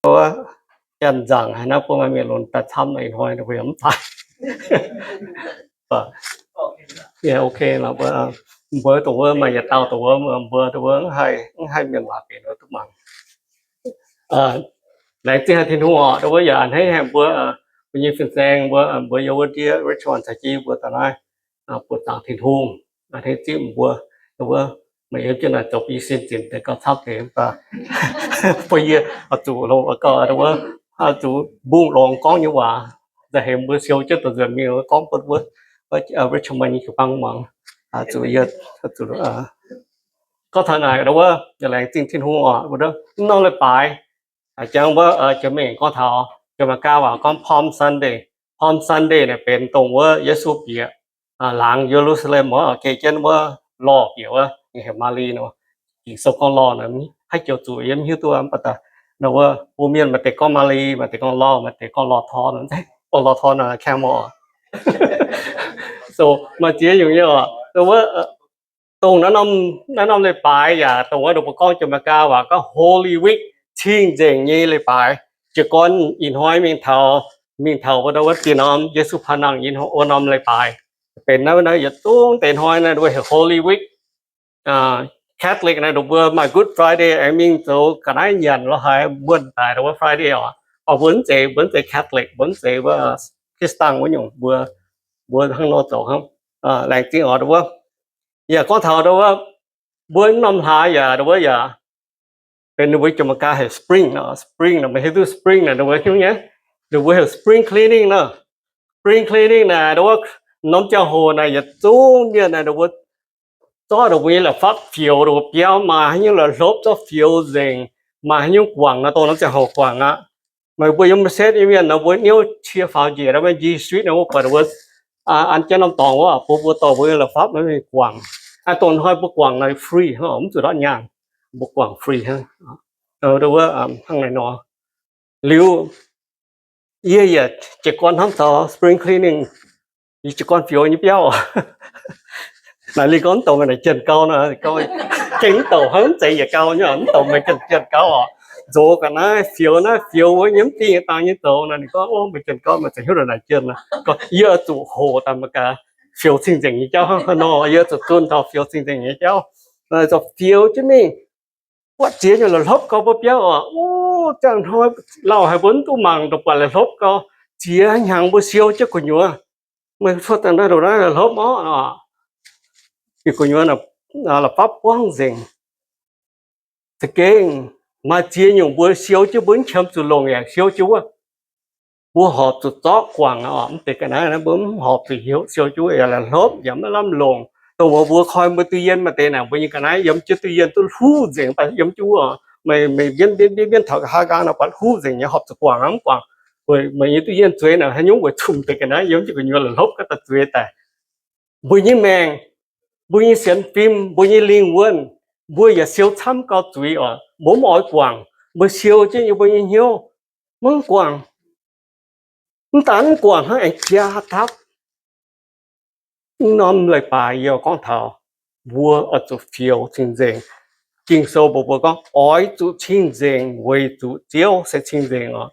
Janx nzaangc haaix naaiv bun maaih mienh lunx daaih camv ih hnoi mbuo yaac mv baac. Ok, mbuo dongh wuov maaih yietc dauh dongh wuov, mbuo dongh wuov mv haih mienh waac benx duqv mangc. Laengz zingh haic Tin-Hungh oc, dongh wuov yaac a'hneiv haic mbuo, mbuo nyei fin-saeng, mbuo, mbuo yiem wuov ndiev Richmond caux jienv mbuo daaih naaiv, buoz-zaangc Tin-Hungh, a'hneiv zipv mbuo, dongh wuov meih yiem jienv naaic zoux bun yie sin zinc deix gauh camv deix mv baac, bun yie oix zuqc longc gauh dongh wuov, zuqc mbungh longx gorngv nyei waac, nzauh heix mbuo siou jienv dongh nzuonx mingh gorngv bun wuov Richmond nyei jiu-baang muangx. Zuqc yie, zuqc gorngv taux naaic dongh wuov laengz zingh Tin-Hungh oc, mv norm leiz-baaix, jangx wuov jiex mingh gorngv taux jiex America waac gorngv Palm Sunday. Palm Sunday naaic benx dongh wuov Yesu bieqc laangz Ye^lu^saa^lem oc, geh jienv wuov lorh bieqc wuov, ninh heuc Maali nor. Ging-Sou gorngv lorh nor, haaix joux zuqc yie mv hiuv duqv mv baac daaih, wuov mbuo mienh maaih deix gorngv Maali, maaih deix gorngv lorh, maaih deix gorngv lorh tor nor, gorngv lorh tor nor camel. So maaih ziex nyungc nyei oc. Wuov dongh naaiv norm leiz-baaix yaac dongh wuov ninh mbuo gorngv jiex America waac gorngv Holy Week, cing-nzengc nyei leiz-baaix. Jiez gorn ih hnoi mingh taux, mingh taux wuov, wuov deix norm Yesu paan nangh wuov norm leiz-baaix benx naaiv, naaiv yietc zungv deix hnoi naaiv ninh mbuo heuc Holy Week. Catholic naaiv ninh mbuo maaih Good Friday aengx mingh zoux ga'naaiv nyanc lorz haaix muonh daaih dongh wuov Friday oc. Mv baac mbuo mv zeiz, mbuo mv zeiz Catholic, mbuo mv zeiz wuov Christian wuov nyungc, mbuo, mbuo hnangv nor zoux hnangv. Laengz zingh oc dongh wuov. Yaac gorngv taux dongh wuov, mbuo norm hlaax yaac dongh wuov yaac benx ninh mbuo jiex America heuc spring nor, spring nor, meih hiuv duqv spring naaic dongh wuov nyungc nyei, ninh mbuo heuc spring cleaning nor. Spring cleaning naaic dongh wuov norm ziangh hoc naaic yietc zungv mienh naaic dongh wuov zorqv dongh mbuo nyei la'fapv fioux dongh wuov biauv, maaih haaix nyungc la'hlopv zorqv fioux nzengc, maaih haaix nyungc guangc nor dongh norm ziangh hoc guangc aqv. Meih mbuo yiem Merced nyei mienh nor mbuo niouv cie faaux njiec nor, G Street nor mbuo buatc wuov, an jienv norm dorngx wuov, bun mbuo dorh mbuo nyei la'fapv nor mingh guangc. Dongh hnoi mbuo guangc nor free hnangv, mv zuqc ndortv nyaanh, mbuo guangc free hnangv. Wuov hnangv naaiv nor. Liuz yie yaac jiez gorn hnamv taux spring cleaning, yie jiez gorn fioux nyei biauv. Naaic liuz gorngv mv douc meih naaic jienh gau nor, gengh mv douc hnangv mv zeiz yietc gau nyei, mv douc meih jienh gau oc. Nzox ga'naaiv fioux naaiv fioux wuov nyei mv dingh nyei dangx nyei zoux nor, ninh gorngv, o, meih jienh gau, meih ziouc hiuv duqv naaic jienh. Gorngv yie oix zuqc hoqc daaih mangc gaax fioux cing-nzengc nyei jauv hnangv haaix nor, yie oix zuqc zunh taux fioux cing-nzengc nyei jauv. Zoux fioux jienv mingh, buatc ziex nyungc la'hlopv gau mbuo biauv oc. O, ziangh hnoi lauh haic mbuo mv duqv mangc, dongh buatc la'hlopv gau, ziex hnyangx mbuo siou jienv gu'nyuoz. Meih cuotv daaih naaiv ndongc naaiv la'hlopv orqv, gu'nyuoz la'fapv buangv nzengc. Za'gengh maaih ziex nyungc mbuo siou jienv mbuo mv qiemx zuqc longc yaac siou jienv wuov. Mbuo horpc zuqc zorqv guangc oc. Mv deix ga'naaiv mbuo mv horpc zuqc siou jienv wuov, yaac la'hlopv yaac maiv lamh longc. Dongh wuov mbuo koi mbuo duqv yienh maaih deix naaic, mbuo nyei ga'naaiv yiem jienv duqv yienh duqv hluv nzengc, yiem jienv wuov. Meih, meih mienv mienv mienv mienv taux nqa'haav nqaang nor, buatc hluv nzengc nyei, horpc zuqc guangc aqv, mv guangc. Meih nyei duqv yienh zueiz naaic haaix nyungc weic zuqc mv deix ga'naaiv yiem jienv gu'nyuoz la'hlopv gau daaih zueiz daaih. Mbuo nyei maengc, mbuo nyei sienx fim, mbuo nyei lingh wuonh, mbuo yaac siou camv gau zuiz oc. Mbuo mv oix guangc, mbuo siou jienv yiem mbuo nyei hnyouv, mv guangc. Mv daan mv guangc hnangv, aengx jaa dapv. Mv norm leiz-baaix yie gorngv taux mbuo oix zuqc fioux cing-nzengc. Ging-Sou mbuox mbuo gorngv oix zuqc cing-nzengc weic zuqc Ziouv se cing-nzengc oc.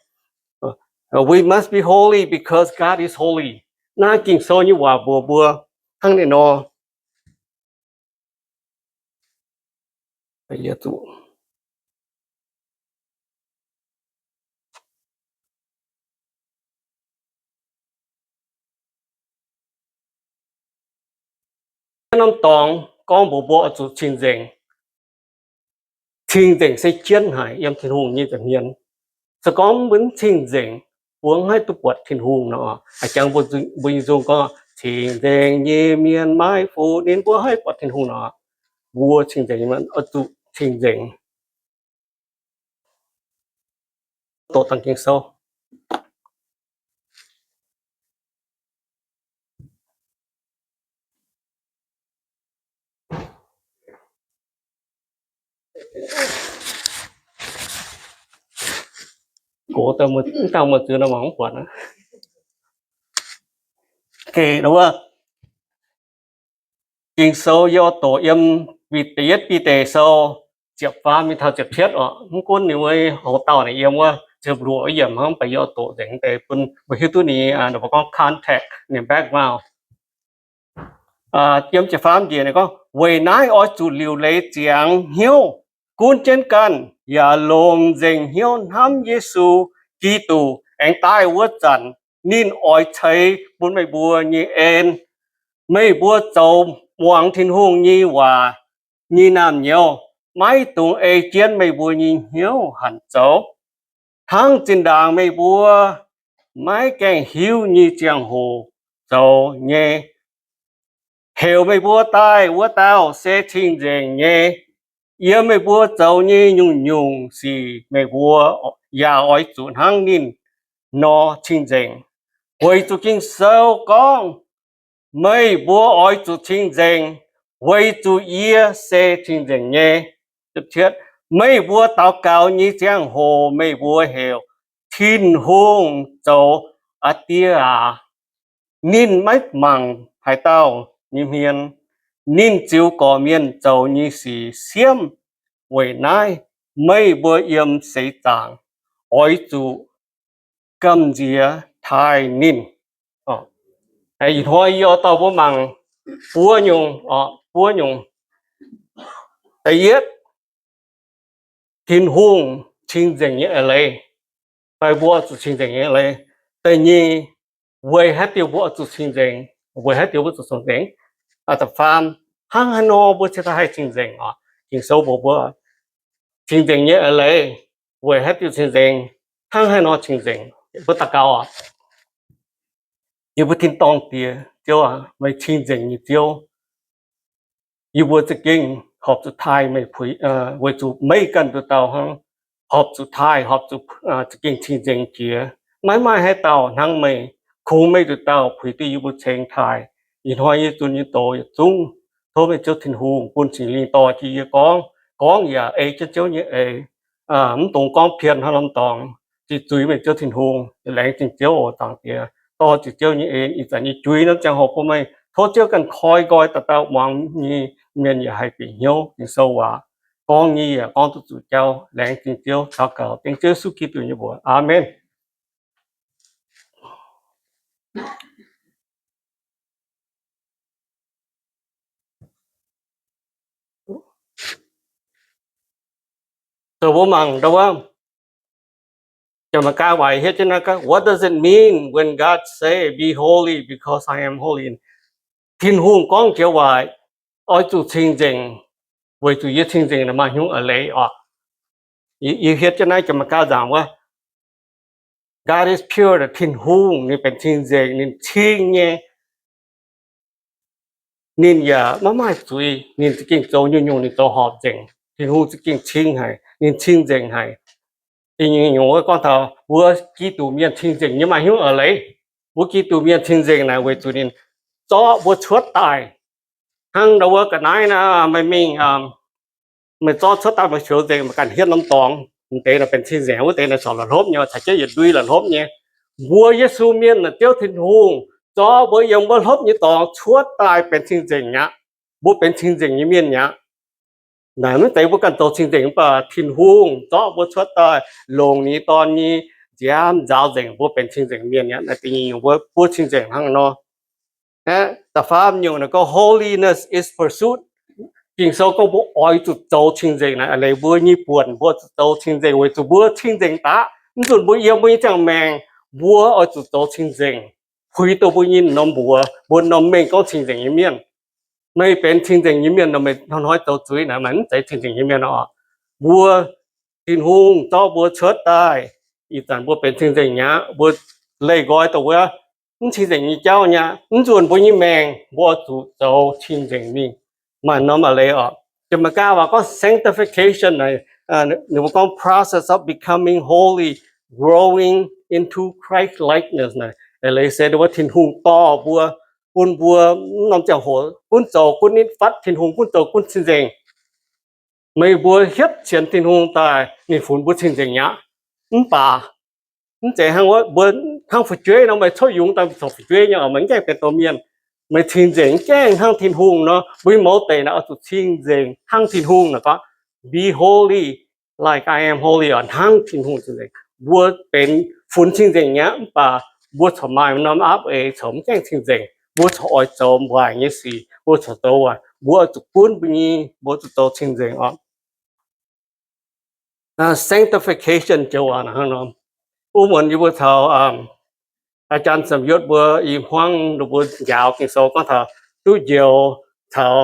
We must be holy because God is holy. Naaiv Ging-Sou nyei waac mbuox mbuo hnangv naaiv nor. Norm dorngx gorngv mbuox mbuo oix zuqc cing-nzengc. Cing-nzengc se jienv haic yiem Tin-Hungh nyei nza'hmien. Se gorngv mbuo mv cing-nzengc, mbuo mv haih duqv buatc Tin-Hungh nor, a'jangx mbuo nyei nzung gorngv, cing-nzengc nyei mienh maiv fuqv ninh mbuo haih buatc Tin-Hungh nor. Mbuo cing-nzengc, oix zuqc cing-nzengc. Doqc dangx Ging-Sou. Gox daaih mv dangh muoz-ziex nor mangc mv buatc. Ging-Sou yie oix doqc yiem Bide, Yietv Bide Sou ziepc faam mingh taux ziepc cietv oc. Mv gunv ninh wuov houx-dauh naaic yiem wuov ziepc luoqc yiemc hnangv, mv baac yie oix doqc nzengc deix bun mbuo hiuv duqv ninh, mbuo gorngv context, ninh background. Yiem ziepc faam njiec ninh gorngv, weic naaiv oix zuqc liuc leiz ziangx hnyouv, gunv jienv ganh, yaac longc nzengc hnyouv hnamv Yesu Giduc aengx daaih wuov zanc, ninh oix ceix bun meih mbuo nyei en. Meih mbuo zoux muangx Tin-Hungh nyei waac nyei naamh nyouz maiv dungx ei jienv meih mbuo nyei hnyouv hanc zoux. Hnangv zinh ndaangc meih mbuo maiv gaengh hiuv nyei ziangh hoc zoux nyei. Heuc meih mbuo daaih wuov dauh se cing-nzengc nyei. Yiem meih mbuo zoux nyei nyungc-nyungc sic meih mbuo yaac oix zuqc hnangv ninh nor cing-nzengc. Weic zuqc Ging-Sou gorngv, meih mbuo oix zuqc cing-nzengc, weic zuqc yie se cing-nzengc nyei. Meih mbuo daux gaux nyei ziangh hoc meih mbuo heuc Tin-Hungh zoux aa Die aac. Ninh maiv mangc haaix dauh nyei hmien. Ninh ziux gorqv-mienh zoux nyei sic siemv. Weic naaiv meih mbuo yiem seix zaangc oix zuqc gamh nziex taaih ninh. Ih hnoi yie oix dorh mbuo mangc buo nyungc, buo nyungc. Da'yietv, Tin-Hungh cing-nzengc nyei eix leiz, fai mbuo oix zuqc cing-nzengc nyei eix leiz. Da'nyeic, weic haaix diuc mbuo oix zuqc cing-nzengc, weic haaix diuc mbuo zuqc cing-nzengc. Da'faam, hnangv haaix nor mbuo cingx daaih haih cing-nzengc oc. Ging-Sou mbuox mbuo cing-nzengc nyei eix leiz, weic haaix diuc cing-nzengc, hnangv haaix nor cing-nzengc. Mbuo daux gaux oc. Yie mbuo tin-dorngh Diex, Ziouv aac, meih cing-nzengc nyei Ziouv. Yie mbuo za'gengh horpc zuqc taaih meih puix, weic zuqc meih ganh nduqc dauh hnangv horpc zuqc taaih, horpc zuqc za'gengh cing-nzengc jiex. Maiv maaih haaix dauh hnangv meih, kungx meih nduqc dauh puix duqv yie mbuo ceng taaih. Ih hnoi yie zunh nyei doz yietc zungv tov meih Ziouv Tin-Hungh bun Singx Lingh dorh jienv yie gorngv, gorngv yaac ei jienv Ziouv nyei eix. Mv dungx gorngv pien hnangv norm dorngx. Ziqc zuiz meih Ziouv Tin-Hungh. Laengz zingh Ziouv oc, Zaangc Diex. Dorh ziqc Ziouv nyei en ih zanc nyei juiz norm ziangh hoc bun meih. Tov Ziouv ganh koi nqoi dauh dauh muangx nyei mienh yaac haih bieqc hnyouv Ging-Sou waac. Gorngv nyei yaac gorngv duqv zuqc jauv. Laengz zingh Ziouv. Daux gaux dengv Ziouv Yesu Giduc nyei mbuox. Aamen. Zoux mbuo mangc ndau wuov, Janx-Meigaa waac hietv jienv naaiv gorngv, What does it mean when God say, 'Be holy because I am holy'? Tin-Hungh gorngv joux waac, oix zuqc cing-nzengc, weic zuqc yie cing-nzengc, maaih hnyouv a'leiz oc. Yie hietv jienv naaiv Janx-Meigaa nzaangc wuov, God is pure, Tin-Hungh ninh benx cing-nzengc, ninh cing nyei. Ninh yaac maiv maaih zuiz, ninh za'gengh zoux nyungc-nyungc ninh zoux horpc nzengc. Tin-Hungh za'gengh cing haic, ninh cing-nzengc haic. Da'nyeic nyungc wuov gorngv taux mbuo Giduc mienh cing-nzengc nyei maaih hnyouv a'leiz. Mbuo Giduc mienh cing-nzengc naaic weic zuqc ninh zorqv mbuo cuotv daaih. Hnangv ndau wuov ga'naaiv naaiv, meih mingh, meih zorqv cuotv daaih meih fioux nzengc, meih ganh hietv norm dorngx, m'deix naaic benx cing-nzengc, wuov deix naaic corc la'hlopv nyei, caux jienv yietc ndui la'hlopv nyei. Mbuo Yesu mienh naaic Ziouv Tin-Hungh zorqv mbuo yiem wuov hlopv nyei dorngx cuotv daaih benx cing-nzengc mi'aqv. Mbuo benx cing-nzengc nyei mienh mi'aqv. Naaic mv zeiz mbuo ganh zoux cing-nzengc, mv baac Tin-Hungh zorqv mbuo cuotv daaih longc ninh nyei Dorn nyei nziaamv nzaaux nzengc mbuo benx cing-nzengc mienh mi'aqv. Naaiv deix nyungc mbuo, mbuo cing-nzengc hnangv nor. Aeqv, da'faam nyungc naaic gorngv holiness is pursuit. Ging-Sou gorngv mbuo oix zuqc zoux cing-nzengc naaic, leiz mbuo nyei buonc mbuo zuqc zoux cing-nzengc weic zuqc mbuo cing-nzengc daaih. Mv nzunc mbuo yiem mbuo nyei ziangh maengc, mbuo oix zuqc zoux cing-nzengc. Puix duqv mbuo nyei norm mbuox, mbuo norm mengh gorngv cing-nzengc nyei mienh. Meih benx cing-nzengc nyei mienh nor, meih hnoi-hnoi zoux zuiz naaic, meih mv zeiz cing-nzengc nyei mienh oc. Mbuo, Tin-Hungh zorqv mbuo cuotv daaih, ih zanc mbuo benx cing-nzengc mi'aqv. Mbuo leih nqoi dongh wuov mv cing-nzengc nyei jauv mi'aqv. Mv nzunc mbuo nyei maengc mbuo oix zuqc zoux cing-nzengc mingh. Maaih norm a'leiz oc. Janx-Meigaa waac gorngv sanctification naaic, ninh mbuo gorngv process of becoming holy, growing into Christ likeness naaic. Eix leiz se wuov Tin-Hungh dorh mbuo, bun mbuo norm ziangh hoc gunv zoux gunv nitv fatv Tin-Hungh, gunv zoux gunv cing-nzengc. Meih mbuo hietv sienx Tin-Hungh daaih ninh funx mbuo cing-nzengc mi'aqv. Mv baac mv zeiz hnangv wuov mbuo hnangv fu'jueiv nor, meih cuotv yungz daaih corc fu'jueiv nyei oc, meih mv gaengh benx douz mienh. Meih cing-nzengc mv gaengh hnangv Tin-Hungh nor, mbuo nyei mouz deic naaic oix zuqc cing-nzengc hnangv Tin-Hungh naaic gorngv, Be holy like I am holy oc, hnangv Tin-Hungh cing-nzengc. mbuo benx funx cing-nzengc nyei aqv, mv baac mbuo corc maaih norm aapv eix corc mv gaengh cing-nzengc. Mbuo corc oix zoux waaic nyei sic, mbuo corc zoux waaic, mbuo zuqc gunv mbuo nyei, mbuo zuqc zoux cing-nzengc oc. Sanctification joux hnangv nor. Wuov muonz yie mbuo caux aa jaan Samv Yuotv mbuo i hmuangv ninh mbuo njaaux Ging-Sou gorngv taux duqv njoux caux,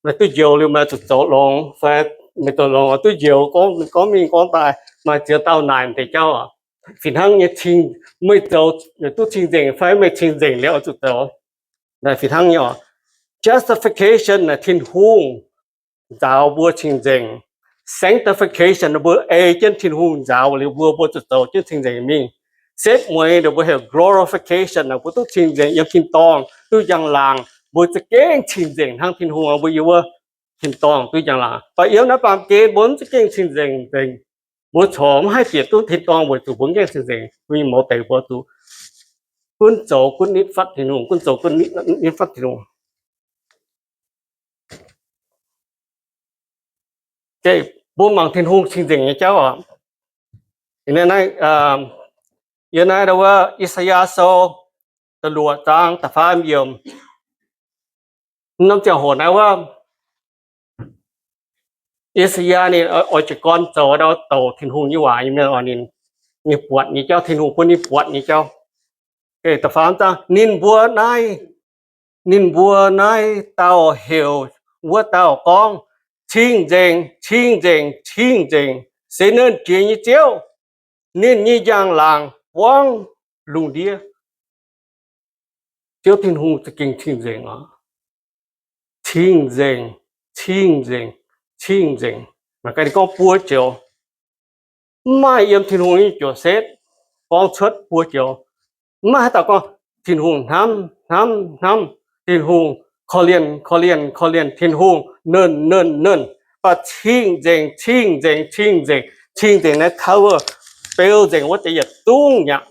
duqv njoux liuz meih zuqc zoux longx fai meih zoux longx duqv njoux, gorngv mingh gorngv daaih maaih ziex dauh naaic deix jauv oc. Fih hnangv nyei, meih zoux duqv cing-nzengc fai meih cing-nzengc liuz oix zuqc zoux. Fih hnangv nyei oc. Justification naaic Tin-Hungh nzaaux mbuo cing-nzengc. Sanctification mbuo ei jienv Tin-Hungh nzaaux liuz mbuo, mbuo zuqc zoux jienv cing-nzengc mingh. Setv mueiz ninh mbuo heuc glorification, mbuo duqv cing-nzengc yiem tin-dorngh, duqv njang-laangc, mbuo za'gengh cing-nzengc hnangv Tin-Hungh, mbuo yiem wuov tin-dorngh duqv njang-laangc. Mv baac yiem naaiv baamh gen mbuo mv za'gengh cing-nzengc nzengc. Mbuo corc mv haih bieqc duqv tin-dorngh weic zuqc mbuo mv gaengh cing-nzengc. Mbuo nyei mouz deix mbuo zuqc gunv zoux gunv nitv fatv Tin-Hungh, gunv zoux gunv nitv fatv Tin-Hungh. Mbuo mangc Tin-Hungh cing-nzengc nyei jauv oc. Yiem naaiv wuov I^saa^yaa Sou da'luoqc zaang da'faam yiemc. Norm ziangh hoc naaiv wuov I^saa^yaa ninh oix jiez gorn zoux douc Tin-Hungh nyei waac nyei mienh oc, ninh buatc nyei jauv, Tin-Hungh bun ninh buatc nyei jauv. Ninh mbuo naaiv, ninh mbuo naaiv dauh heuc wuov dauh gorngv, Cing-nzengc, cing-nzengc, cing-nzengc, se Nernh Jiex nyei Ziouv. Ninh nyei njang-laangc buangv lungh ndiev. Ziouv Tin-Hungh za'gengh cing-nzengc oc. Cing-nzengc, cing-nzengc, cing-nzengc. Mangc gaax ninh gorngv buo joux. Mv maaih yiem Tin-Hungh nyei joseph gorngv cuotv buo joux. Mv maaih haaix dauh gorngv Tin-Hungh hnamv, hnamv, hnamv, Tin-Hungh korv-lienh, korv-lienh, korv-lienh, Tin-Hungh nernh, nernh, nernh. Mv baac cing-nzengc, cing-nzengc, cing-nzengc, cing-nzengc naaiv taux wuov beu nzengc wuov deix yietc zungv nyei aqv.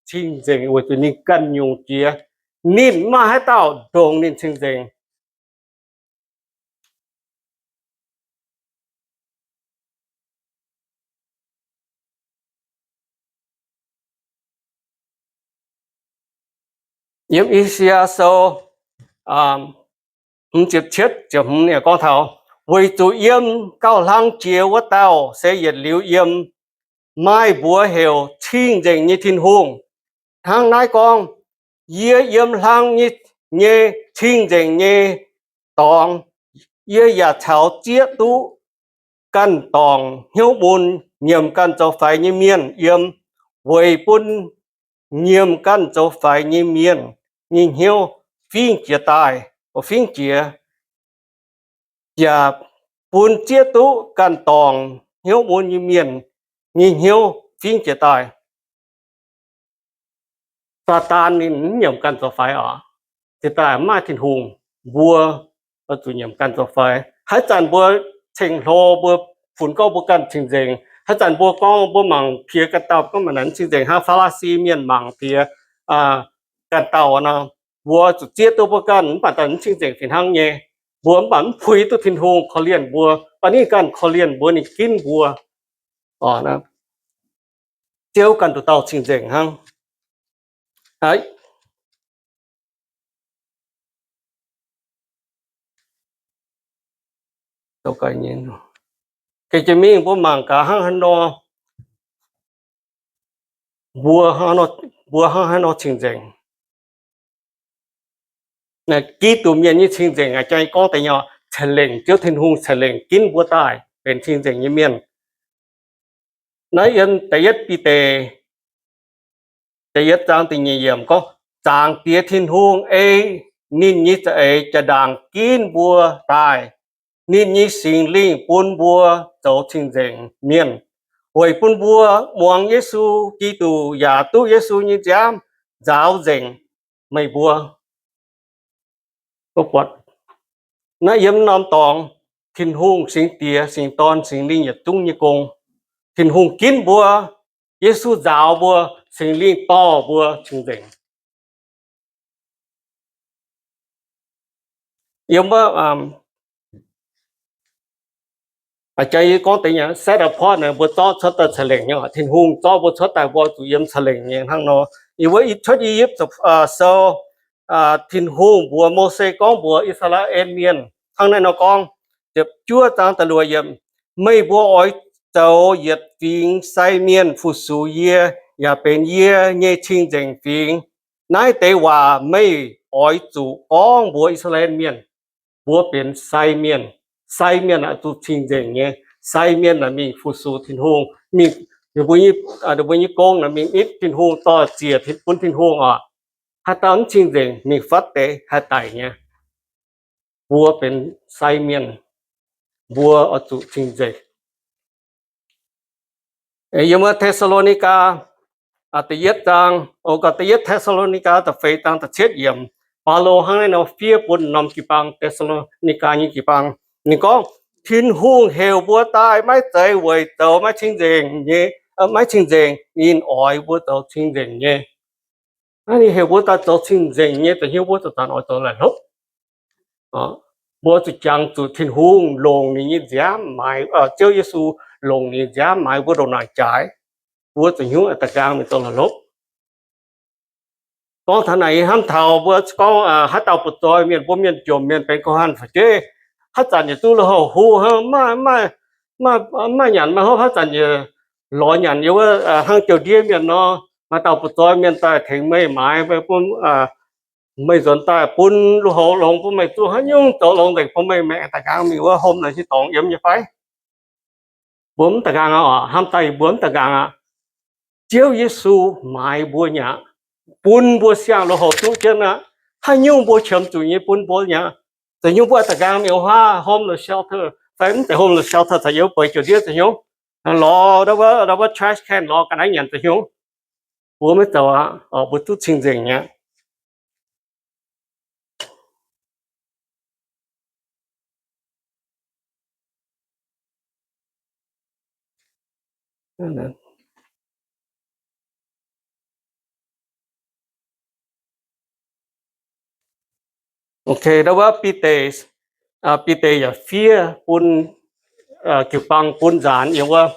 Cing-nzengc weic zuqc ninh ganh nyungc jiex. Ninh mv maaih haaix dauh ndongc ninh cing-nzengc. Yiem I^saa^yaa Sou hmz ziepc cietv ziepc hmz ninh gorngv taux, Weic zuqc yiem gauh hlang jiex wuov dauh se yietc liuz yiem, maaih mbuox heuc Cing-Nzengc nyei Tin-Hungh. Hnangv naaiv gorngv, Yie yiem hlang nyei cing-nzengc nyei dorngx, yie yaac caux zieqv duqv ganh dorngc hnyouv mun nyiemc ganh zoux faix nyei mienh yiem, weic bun nyiemc ganh zoux faix nyei mienh nyei hnyouv fingx jiez daaih, fingx jiez, yaac bun zieqv duqv ganh dorngc hnyouv mun nyei mienh nyei hnyouv fingx jiez daaih. Saadaan ninh mv nyiemc ganh zoux faix oc. Jiex daaih mv maaih Tin-Hungh, mbuo oix zuqc nyiemc ganh zoux faix. Haaix zanc mbuo ceng-hlo, mbuo funx gorngv mbuo ganh cing-nzengc. Haaix zanc mbuo gorngv mbuo mangc piex ganh dauh gorngv maaih naaic mv cing-nzengc, hnangv Faa^laa^si mienh mangc piex ganh dauh nor, mbuo zuqc zieqv duqv mbuo ganh mv baac daaih mv cing-nzengc fih hnangv nyei. Mbuo mv baac mv puix duqv Tin-Hungh korv-lienh mbuo, baac ninh ganh korv-lienh mbuo, ninh ginv mbuo. Ziouv ganh nduqc dauh cing-nzengc hnangv. Ga'jiex mingh mbuo mangc gaax hnangv haaix nor, mbuo hnangv haaix nor cing-nzengc. Giduc mienh nyei cing-nzengc a'jang gorngv deix nyei, ceix lengc, Ziouv Tin-Hungh ceix lengc ginv mbuo daaih benx cing-nzengc nyei mienh. Naaiv yiem da'yietv Bide da'yietv zaang da'nyeic yiemc gorngv, Zaangc Diex Tin-Hungh ei ninh nyei za'eix jaa-ndaangc ginv mbuo daaih. Ninh nyei Singx Lingh bun mbuo zoux cing-nzengc mienh, weic bun mbuo muangx Yesu Giduc yaac duqv Yesu nyei nziaamv nzaaux nzengc meih mbuo. Naaiv yiem norm dorngx, Tin-Hungh, Singx Diex, Singx Dorn, Singx Lingh yietc zungv nyei gong. Tin-Hungh ginv mbuo, Yesu nzaaux mbuo, Singx Lingh dorh mbuo cing-nzengc. Yiem wuov A'jang yie gorngv deix nyei, set apart naaic mbuo zorqv cuotv daaih ca'lengc nyei. Tin-Hungh zorqv mbuo cuotv daaih, mbuo zuqc yiem ca'lengc nyei hnangv nor. Yiem wuov Cuotv I^yipv Sou, Tin-Hungh mbuox Mose gorngv mbuox I^saa^laa^en Mienh hnangv naaiv nor gorngv, ziepc juov zaang da'luoqc yiemc, meih mbuo oix zoux yietc fingx sai mienh fu-sux yie, yaac benx yie nyei cing-nzengc fingx. Naaiv deix waac meih oix zuqc gorngv mbuox I^saa^laa^en Mienh, mbuo benx sai mienh. Sai mienh aah, zuqc cing-nzengc nyei. Sai mienh aah, mingh fu-sux Tin-Hungh, mingh, ninh mbuo nyei gong aah, mingh nitv Tin-Hungh, doix-ziec bun Tin-Hungh oc. Haaix dauh mv cing-nzengc, mingh fatv deix haih daic nyei. Mbuo benx sai mienh, mbuo oix zuqc cing-nzengc. Yiem wuov Te^saa^lo^ni^gaa da'yietv zaang, o, gauh da'yietv Te^saa^lo^ni^gaa da'feix zaang da'cietv yiemc, Baulo hnangv naaiv nor fiev bun norm jiu-baang, Te^saa^lo^ni^gaa nyei jiu-baang. Ninh gorngv, Tin-Hungh heuc mbuo daaih maiv zeiz weic zoux maiv cing-nzengc nyei, maiv cing-nzengc. Ninh oix mbuo zoux cing-nzengc nyei. Naaiv ninh heuc mbuo daaih zoux cing-nzengc nyei, da'nyungc mbuo zanc-zanc oix zoux laih hlopv. Mbuo zuqc jangx zuqc Tin-Hungh longc ninh nyei nziaamv maaiz, Ziouv Yesu longc ninh nziaamv maaiz mbuo ndongc naaic jaaix. Mbuo da'nyungc da'gaang mingh zoux laih hlopv. Gorngv taux naaic, yie hnamv taux mbuo gorngv haaix dauh butv-zoih mienh, mbuo mienh jomc mienh benx ga'hanh fu'jueiv, haaix zanc yietc zungv lui-houx huv hnangv, maaih nyanc maaih hopv, haaix zanc yietc lorz nyanc yiem wuov hnangv jouh ndiev mienh nor. Maaih dauh butv-zoih mienh daaih tengx meih maaiz, meih nzuonx daaih bun lui-houx longx bun meih zuqv haaix nyungc zoux longx nzengc bun meih, meih aengx da'gaang mingh wuov hom naaic hieh dorngx yiem nyei fai? Mbuo mv da'gaang aqv. Hnamv daaih mbuo mv da'gaang aqv. Ziouv Yesu maaiz mbuo nyei aqv, bun mbuo siang-lui-houx duqv jienv aqv. Haaix nyungc mbuo qiemx zuqc nyei bun mbuo nyei aqv. Da'nyungc mbuo da'gaang mingh wuov homeless shelter fai mv zeiz homeless shelter, caux yiem bueix jouh ndiev da'nyungc, lorz wuov trash can lorz ga'naaiv nyanc da'nyungc, mbuo maiv zoux aqv. Mbuo duqv cing-nzengc nyei aqv. Ok, ndau wuov Bide, Bide yaac fiev bun jiu-baang bun nzaanx yiem wuov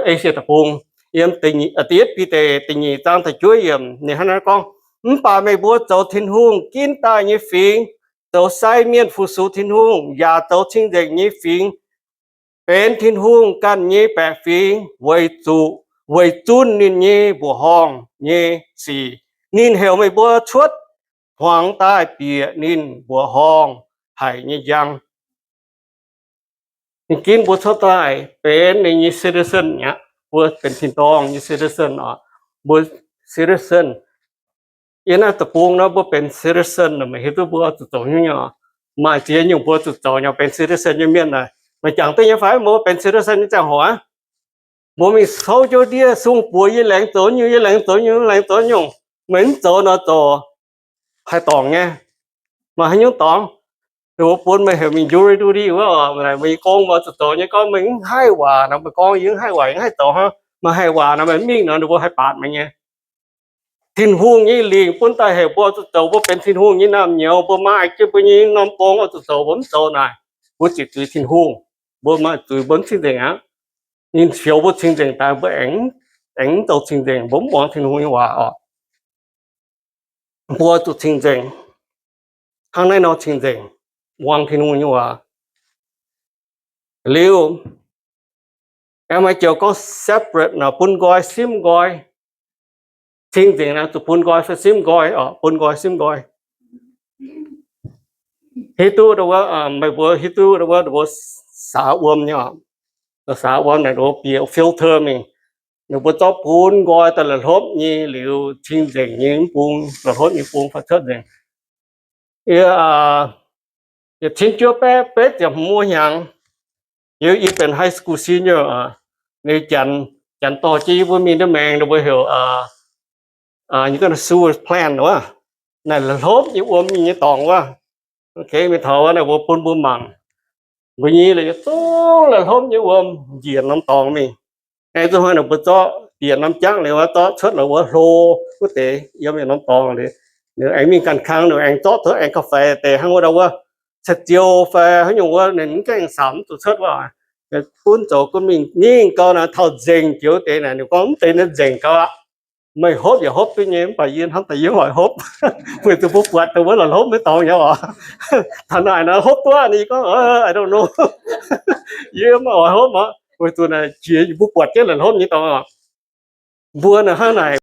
Asia Deic-Bung. Yiem da'yietv Bide da'nyeic zaang da'juov yiemc ninh hnangv naaiv gorngv, Mv baac meih mbuo zoux Tin-Hungh ginv daaih nyei fingx, zoux sai mienh fu-sux Tin-Hungh, yaac zoux cing-nzengc nyei fingx, benx Tin-Hungh ganh nyei baeqc fingx, weic zuqc weic zunv ninh nyei mbuoqc horngh nyei sic, ninh heuc meih mbuo cuotv hmuangx daaih bieqc ninh mbuoqc horngh haic nyei njang. Ninh ginv mbuo cuotv daaih benx ninh nyei citizen aqv. Mbuo benx tin-dorngh nyei citizen oc. Mbuo citizen. Yiem naaiv deic-bung nor mbuo benx citizen, meih hiuv duqv mbuo zuqc zoux nyungc-nyungc. Maaih ziex nyungc mbuo zuqc zoux nyei. Benx citizen nyei mienh naaic, meih jangx duqv nyei fai? Mbuo benx citizen nyei ziangh hoc aqv, mbuo mingh souv njoux ndiev, sung buoz yie laengz zoux nyungc, yie laengz zoux nyungc, laengz zoux nyungc. Meih mv zoux nor zoux haih dorngc nyei. Maaih haaix nyungc dorngc? Ninh mbuo bun meih heuc mingh jury duty wuov, meih nyei gong mbuo zuqc zoux nyei. Gorngv meih mv haih waac nor, meih gorngv yie mv haih waac, yie mv haih zoux hnangv. Meih haih waac nor, meih mingh nor, ninh mbuo haih baatc meih nyei. Tin-Hungh nyei lingc bun daaih heuc mbuo zuqc zoux, mbuo benx Tin-Hungh nyei naamh nyouz, mbuo maaih jienv mbuo nyei norm gong oix zuqc zoux, mbuo mv zoux naaic, mbuo ziqc zuiz Tin-Hungh. Mbuo maaih zuiz, mbuo mv cing-nzengc aqv. Ninh fioux mbuo cingx nzengc daaih, mbuo aengx, aengx mv zoux cingx nzengc, mbuo mv muangx Tin-Hungh nyei waac oc. Mbuo zuqc cingx nzengc, hnangv naaiv nor cingx nzengc, muangx Tin-Hungh nyei waac. Liuz, aengx maaih joux gorngv separate nor, bun nqoi simv nqoi. Cingx nzengc naaic zuqc bun nqoi fai simv nqoi oc, bun nqoi simv nqoi. Hiuv duqv wuov, meih mbuo hiuv duqv wuov, mbuo saax wuom nyei oc. Saax wuom naaic, mbuo bieqc filter mingh. Ninh mbuo zorqv bun nqoi daaih la'hlopv nyei liuz, cingx nzengc nyei mv bung, la'hlopv nyei bung fai cuotv nzengc. Yie, yie cin juov baeqv betv ziepc hmz wuov hnyangx, yie, yie benx high school senior, ninh janx, janx dorh jienv yie mbuo mingh ndiev maengx, ninh mbuo heuc, yie gorngv sewage plant wuov, naaic la'hlopv nyei wuom nyei dorngx wuov. Ok, mingh taux wuov naaic mbuo bun mbuo mangc, mbuo nyei la'zungv la'hlopv nyei wuom njiec norm dorngx mingh. Aengx zuqc hnoi naaic mbuo zorqv bieqc norm jangv liuz, zorqv cuotv la'wuov hlo wuov deix yiem norm dorngx liuz, ninh aengx mingh ganh kang, ninh aengx zorqv cuotv aengx ga'faix deix hnangv wuov ndau wuov. taux ziouc fai haaix nyungc wuov ninh mv gaengh samx mv zuqc cuotv wuov. Gunv zoux gunv mingh, mingh gau naaic taux nzengc joux deix naaic ninh gorngv mv deix naaiv nzengc gau aqv. Meih hopv yaac hopv duqv nyei, mv baac yie hnamv daaih yie mv oix hopv. Weic zuqc mbuo buatc dongh wuov la'hlopv maiv dorngx nyei oc. Taux naaic naaic hopv duqv ni gorngv, I don't know. Yie mv oix hopv aqv. Weic zuqc naaic jiex mbuo buatc jienv la'hlopv nyei dorngx oc. Mbuo naaic hnangv naaic